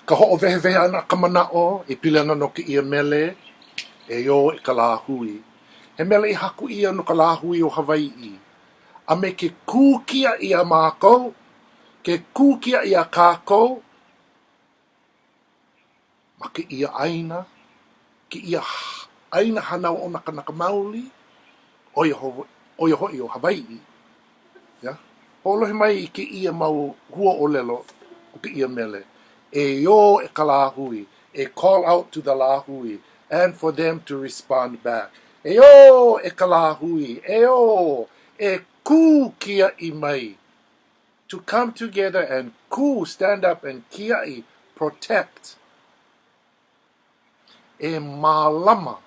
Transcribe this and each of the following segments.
Ka hoʻowehewehe ʻana ka manaʻo e pili ana no kēia mele, E Ō e ka Lāhui. He mele i haku ʻia no ka lāhui o Hawaiʻi a me ke kū kiaʻi a mākou, ke kū kiaʻi a kākou ma kēia ʻāina, kēia ʻāina hānau o nā Kānaka Maoli, ʻo ia ʻo ia hoʻi ʻo Hawaiʻi. Yeah. Hoʻolohe mai i kēia mau huaʻōlelo o kēia mele. E ō e ka lāhui, e call out to the lāhui and for them to respond back. E ō e ka lāhui, e ō, e kū kiaʻi mai. To come together and kū, stand up and kiaʻi, protect. E mālama.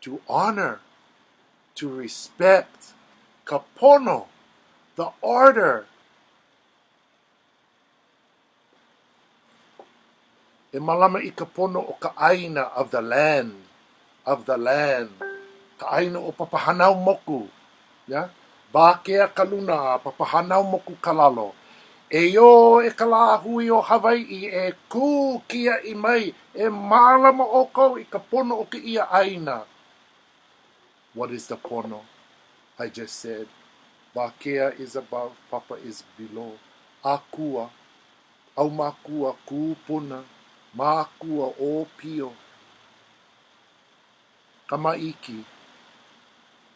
To honor, to respect, ka pono, the order. E mālama i ka pono o ka ʻāina of the land, of the land, ka ʻāina o Papahānaumoku, yeah? Wākea ka luna a Papahānaumoku ka lalo. E ō e ka lāhui o Hawaiʻi e kū kiaʻi mai, e mālama ʻoukou i ka pono o kēia ʻāina. What is the pono? I just said, Wākea is above, Papa is below. Akua, ʻaumakua, kūpuna, mākua, ʻōpio. Kamaiki.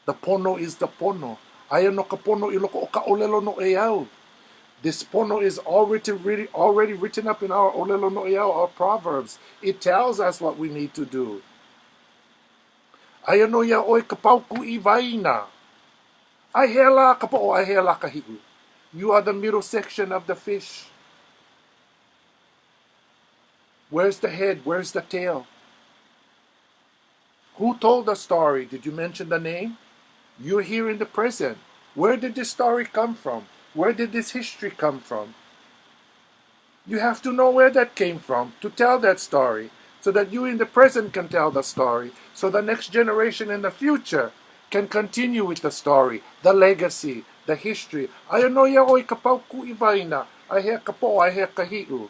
The pono is the pono. Aia nō ka pono i loko o ka ʻōlelo noʻeau. This pono is already, already written up in our ʻōlelo noʻeau, our proverbs. It tells us what we need to do. Aia nō iā ʻoe ka paukū i waena. Ai hea lā ka poʻo, ai hea lā ka hiʻu. You are the middle section of the fish. Where's the head? Where's the tail? Who told the story? Did you mention the name? You're here in the present. Where did this story come from? Where did this history come from? You have to know where that came from to tell that story so that you in the present can tell the story, so the next generation in the future can continue with the story, the legacy, the history. Aia nō iā ʻoe ka paukū i waena, ai hea ka poʻo, ai hea ka hiʻu.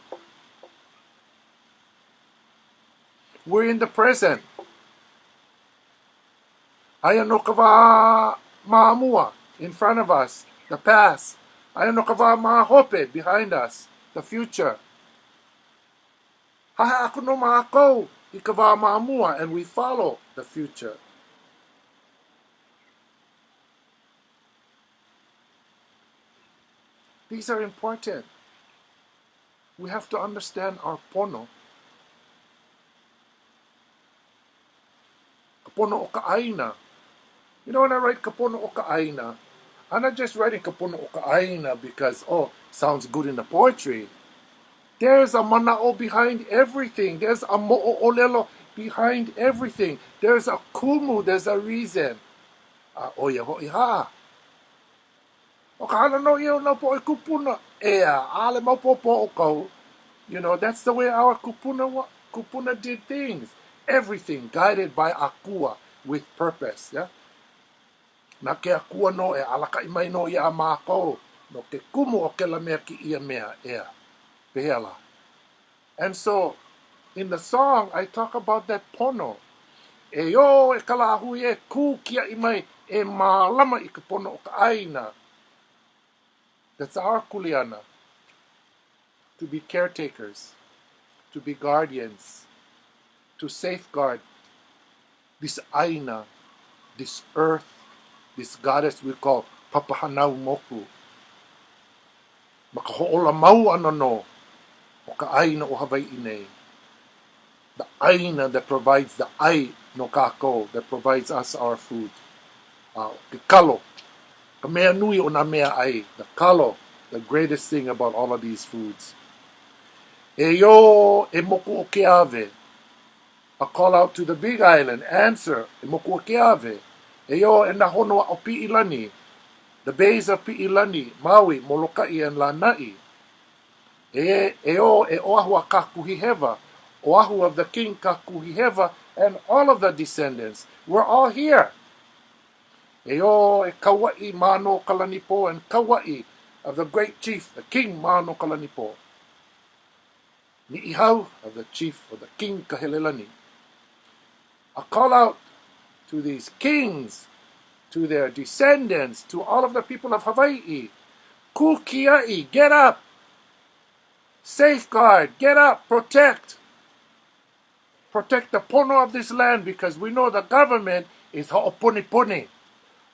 We're in the present. Aia nō ka wā ma mua, in front of us, the past. Aia nō ka wā ma hope, behind us, the future. Haha aku nō mākou i ka wā ma mua and we follow the future. These are important. We have to understand our pono. Ka pono o ka ʻāina. You know, when I write ka pono o ka ʻāina, I'm not just writing ka pono o ka ʻāina because, oh, sounds good in the poetry. There's a manaʻo behind everything. There's a moʻoʻōlelo behind everything. There's a kumu, there's a reason. A ʻo ia hoʻi hā. ʻO ka hana nō ia o nā poʻe kūpuna, ʻeā, ʻaʻole maopopo ʻoukou. You know, that's the way our kupuna, kupuna did things. Everything guided by Akua with purpose, yeah? Na ke Akua nō e alakaʻi mai nō iā mākou no ke kumu o kēlā mea kēia mea, ʻeā. Pehea lā? And so, in the song, I talk about that pono. E ō e ka lāhui e kū kiaʻi mai e mālama i ka pono o ka ʻāina. That's our kuleana, to be caretakers, to be guardians, to safeguard this ʻāina, this earth, this goddess we call Papahānaumoku. Ma ka hoʻola mau ʻana nō o ka ʻāina o Hawaiʻi nei, the ʻāina that provides the ʻai no kākou, that provides us our food. A ʻo ke kalo, ka mea nui o nā mea ʻai, the kalo, the greatest thing about all of these foods. E Ō e moku o Keawe, A call out to the Big Island, answer, e moku o Keawe, E Ō e nā honua o Piʻilani, the bays of Piʻilani, Maui, Molokaʻi and Lānaʻi. E, e Ō e Oʻahu a Kākuhihewa, Oʻahu of the King Kākuhihewa and all of the descendants. We're all here! E Ō e Kauaʻi Mānōkalanipō and Kauaʻi of the great chief, the King Mānōkalanipō. Ni'ihau, of the chief or the king Kahelelani. A call out to these kings, to their descendants, to all of the people of Hawai'i, Kū kia'i, get up! Safeguard, get up, protect! Protect the pono of this land because we know the government is ho'opunipuni,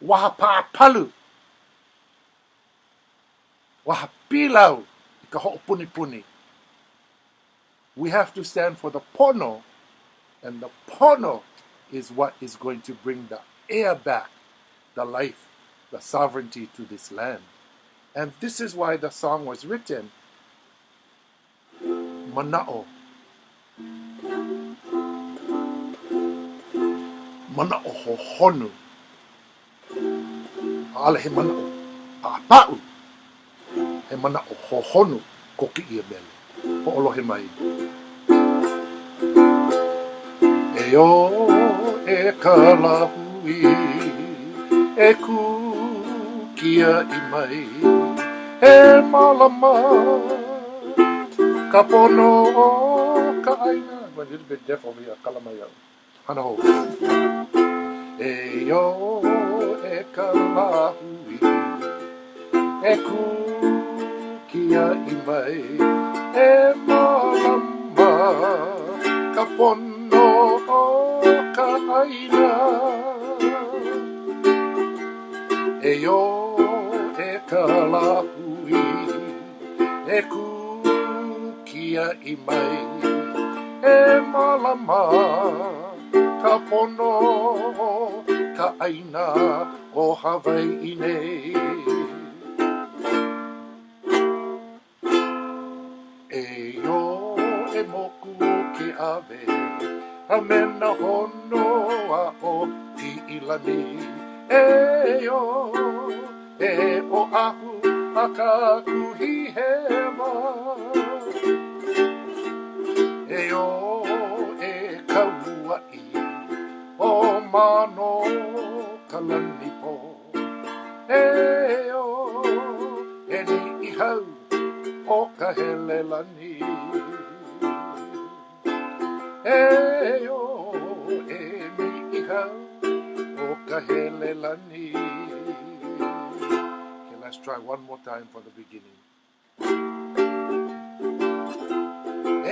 waha pāpalu, waha pilau i ka hoʻopunipuni. We have to stand for the pono, and the pono is what is going to bring the air back, the life, the sovereignty to this land. And this is why the song was written, Mana'o. Manaʻo hohonu. ʻAʻole he manaʻo pāpaʻu, he manaʻo hohonu ko kēia mele. Hoʻolohe mai. E ō e ka lāhui, e kū kiaʻi mai, e mālama ka pono o ka ʻāina. A little bit deaf over here, kala mai iaʻu. Hana hou. E ō e ka lāhui, e kū kiaʻi mai, e mālama ka pono o ka ʻāina. E ō e ka lāhui, e kū kiaʻi mai, e mālama ka pono o ka ʻāina o Hawaiʻi nei. E ō e moku o Keawe, a me nā honua aʻo Piʻilani. E ō e Oʻahu a Kākuhihewa. E ō e Kauaʻi, ʻo Manokalanipō. E ō e Niʻihau o Kahelelani. E ō e Niʻihau o Kahelelani. Okay, let's try one more time for the beginning.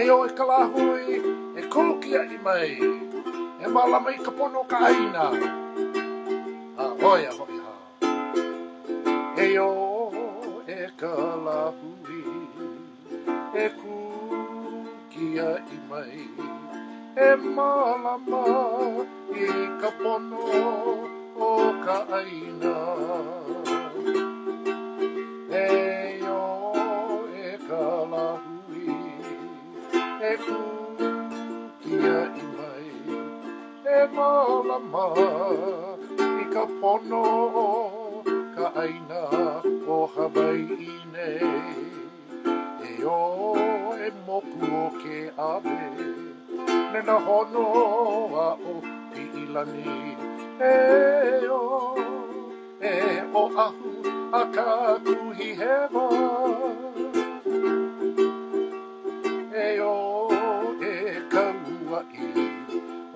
E ō e ka lāhui, e kū kiaʻi mai, e mālama i ka pono o ka ʻāina. A ʻo ia hoʻi hā. E ō e ka lāhui, e kū kiaʻi mai, e mālama i ka pono o ka ʻāina. E ō e ka lāhui, e kū kiaʻi mai, e mālama i ka pono o ka ʻāina o Hawaiʻi nei. E ō e moku o Keawe, me nā honua aʻo Piʻilani. E ō e Oʻahu a Kākuhihewa. E ō e Kauaʻi,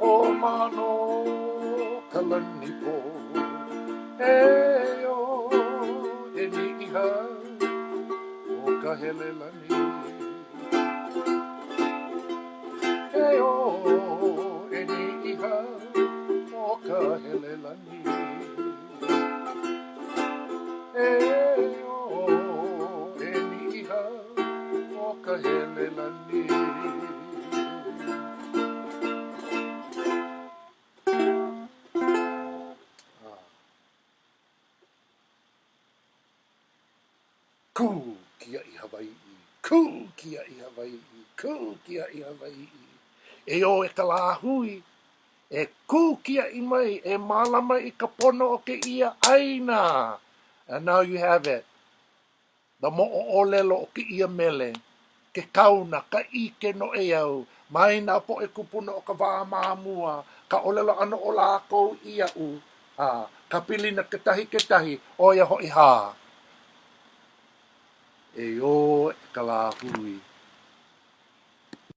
ʻo Manokalanipō. E ō e Niʻihau o Kahelelani. E ō e Niʻihau o Kahelelani. E ō e Niʻihau o Kahelelani. Kū kiaʻi Hawaiʻi, kū kiaʻi Hawaiʻi, kū kiaʻi Hawaiʻi. E ō e ka lāhui, e kū kiaʻi mai, e mālama i ka pono o kēia ʻāina. And now you have it. The moʻoʻōlelo o kēia mele, ke kaona, ka ʻike noʻeau, mai nā poʻe kūpuna o ka wā ma mua, ka ʻōlelo ʻana o lākou iaʻu, a ka pilina kekahi kekahi, ʻo ia hoʻi hā. E ō e ka lāhui.